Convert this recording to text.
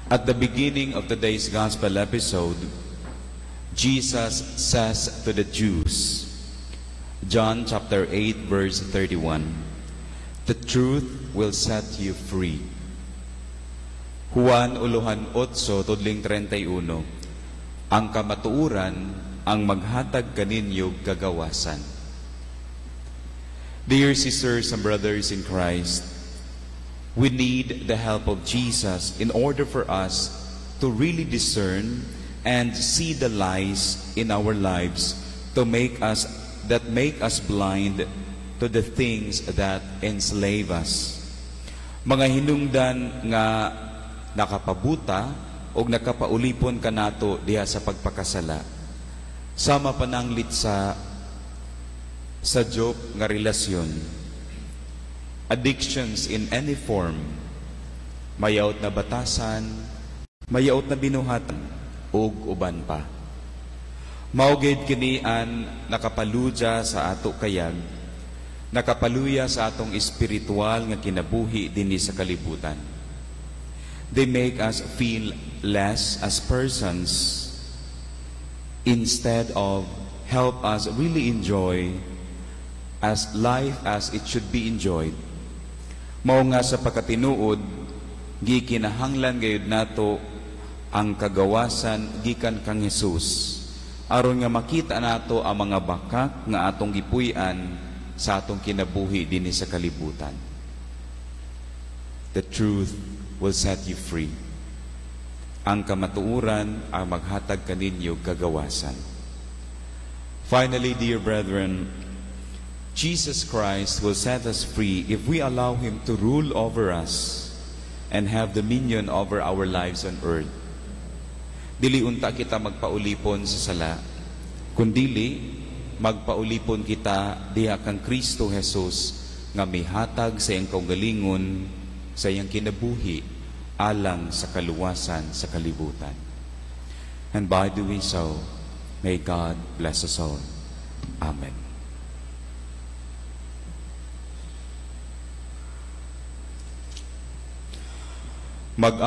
At the beginning of today's gospel episode, Jesus says to the Jews, John chapter 8 verse 31, "The truth will set you free." Juan uluhan 8 tudling 31, "Ang kamatuoran ang maghatag kaninyo kagawasan." Dear sisters and brothers in Christ, we need the help of Jesus in order for us to really discern and see the lies in our lives to make us that make us blind to the things that enslave us. Mga hinungdan nga nakapabuta o nakapaulipon kanato diha sa pagpakasala. Sama pananglit sa sa joke nga relasyon, addictions in any form, mayaot na batasan, mayaot na binuhatan, ug uban pa. Mao gid kini ang nakapaluya sa ato kayag, nakapaluya sa atong espiritual nga kinabuhi dinhi sa kalibutan. They make us feel less as persons instead of help us really enjoy as life as it should be enjoyed. Mao nga sa pagkatinuod, gikinahanglan gayud nato ang kagawasan gikan kang Hesus aron nga makita nato ang mga bakak nga atong gipuy-an sa atong kinabuhi dinhi sa kalibutan. The truth will set you free. Ang kamatuoran ang maghatag kaninyo kagawasan. Finally, dear brethren, Jesus Christ will set us free if we allow Him to rule over us and have dominion over our lives on earth. Dili unta kita magpaulipon sa sala, kundili magpaulipon kita diha kang Kristo Jesus nga mihatag sa iyang kaugalingon, sa iyang kinabuhi alang sa kaluwasan sa kalibutan. And by doing so, may God bless us all. Amen. Mag